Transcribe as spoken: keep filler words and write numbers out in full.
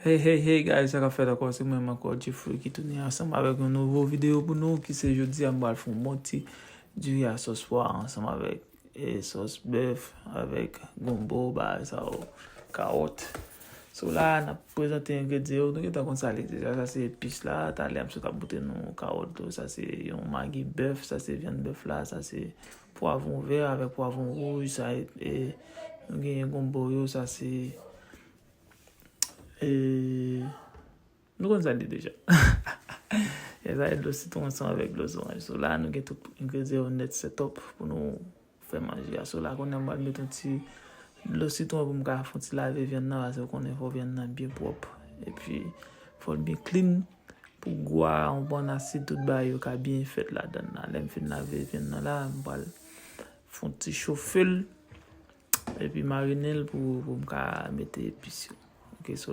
Hey, hey, hey, guys, sa k ap fèt ankò? Se mwen menm ankò, Jeffrey, ki tounen ansanm avèk yon nouvo videyo pou nou, ki se jodi a, m pral fè yon bon ti diri a sòs pwa ansanm avèk e sòs bèf, avèk gonbo, bagay sa yo, kawòt. So la, n ap prezante engredyan yo, nou gentan konn sa li deja. Sa se epis la, talè m sot ap montre nou kawòt yo, sa se yon magi bèf, sa se vyann bèf la, sa se pwavwon vè avèk pwavwon wouj, sa e, e nou genyen gonbo yo, sa se E nou konn sa li deja. E sa e dlo sitwon ansanm avèk dlo zoranj. So la, nou gen tout engredyan yo nèt set up pou nou fè manje a. So la, kounye a m pral met yon ti dlo sitwon pou m ka fè yon ti lave vyann nan, paske w konnen fò vyann nan byen pwòp. Epi, fò l byen clean pou gou a, yon bon asid, tout bagay yo ka byen fèt ladan l la. Lè m fin lave vyann nan la, m pral fè yon ti chofe l. Epi marine l pou, pou m ka mete epis yo. Ok, so la,